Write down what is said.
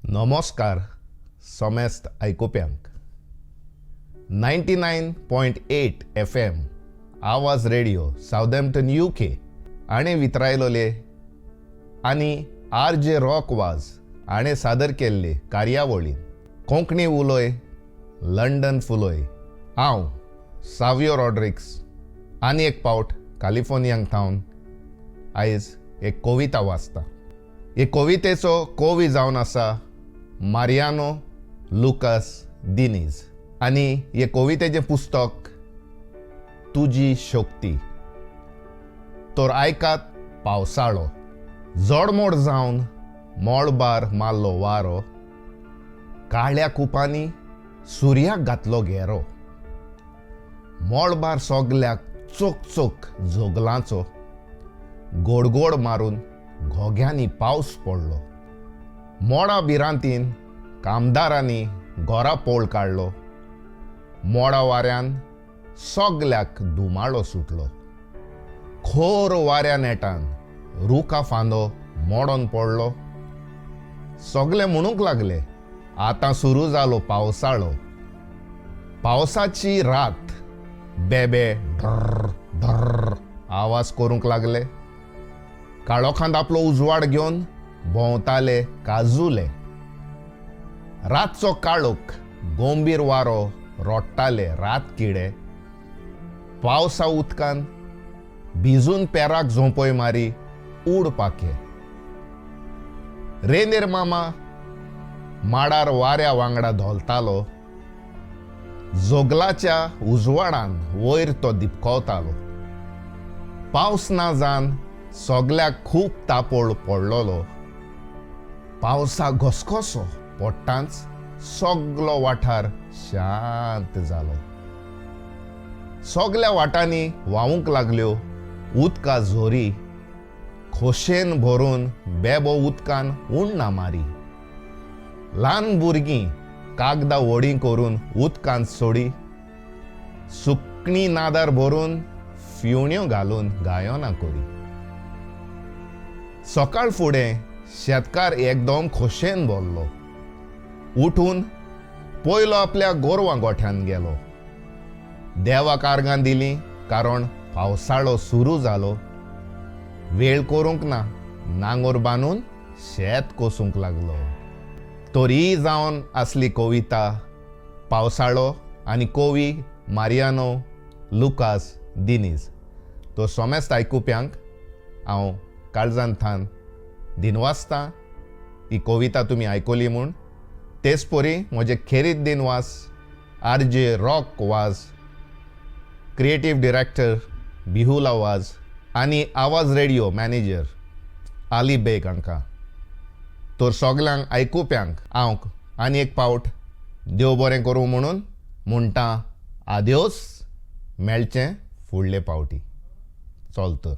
नमस्कार समेस्त आयकुप्यांक. 99.8 FM Awaaz radio Southampton UK हाणें वितरायलोले आनी आर जे रॉक वाज हाणें सादर केल्ले कार्यावळीन कोंकणी उलय लंडन फुलय. हांव सावियो रॉड्रिक्स आनी एक पावट कॅलिफोर्नियांक थावन आयज एक कविता वाचता. हे कवितेचो कवी जावन आसा मारियानो लुकास दिनीज आनी हे कवितेचें पुस्तक तुजी शक्ती. तर आयकात. पावसाळो जडमोड जावन मळबार मारलो वारो, काळ्या कुपांनी सुर्याक घातलो घेरो, मळबार सगल्याक चोक चोक जोगलांचो गोडगोड मारून घोग्यांनी पावस पडलो. मोडा भिरांतीन कामदारांनी घरा पोळ काडलो, मोडा वाऱ्यान सगल्याक धुमाळो सुटलो. खोर वाऱ्या नेटान रुखा फांदो मोडोन पडलो. सगले म्हणूंक लागले आतां सुरू जालो पावसाळो. पावसाची रात बेबे ढर्र ढर्र आवाज करूंक लागले. काळोखांत आपलो उजवाड घेवन भोंवताले काजुले. रातचो काळोख गोंबीर वारो रोडटाले रात किडे. पावसा उदकान भिजून पेराक झोंपय मारी उड पाखे. रेंदेर मामा माडार वाऱ्या वांगडा धोलतालो, जोगलाच्या उजवाडान वयर तो दिपकावतालो. पावस ना जावन सगल्याक खूब तापोळ पडलोलो. पावसा घसघसो पडटांच सगलो वाठार शांत जालो. सगल्या वाटांनी व्हांवूंक लागल्यो उदका झोरी. खोशेन भरून बेबो उदकान उण्णा मारी. ल्हान भुरगीं कागदां व्हडीं करून उदकांत सोडी. सुकणीं नादार भरून फिवण्यो घालून गायनां करी. सकाळ फुडें शेतकार एकदम खोशेन भरलो. उठून पयलो आपल्या गोरवां गोठ्यान गेलो. देवाक आर्गां दिलीं कारण पावसाळो सुरू जालो. वेळ करूंक ना, नांगोर बांदून शेत कोसूंक लागलो. तर ही जावन आसली कविता पावसाळो आनी कवी मारियानो लुकास दिनीज. तो समेस्त आयकुप्यांक हांव काळजान थान दिनवासता ही कविता तुमी आयकली म्हूण. तेच परी म्हजे खेरीत दिनवास R J Rock Vaz, creative director Bihula Vaz आनी आवाज रेडियो मॅनेजर आली बेग हांकां. तर सगल्यांक आयकुप्यांक हांव आनी एक पावट देव बरें करूं म्हणून म्हणटा आद्योस, मेळचें फुडले पावटी. चल तर.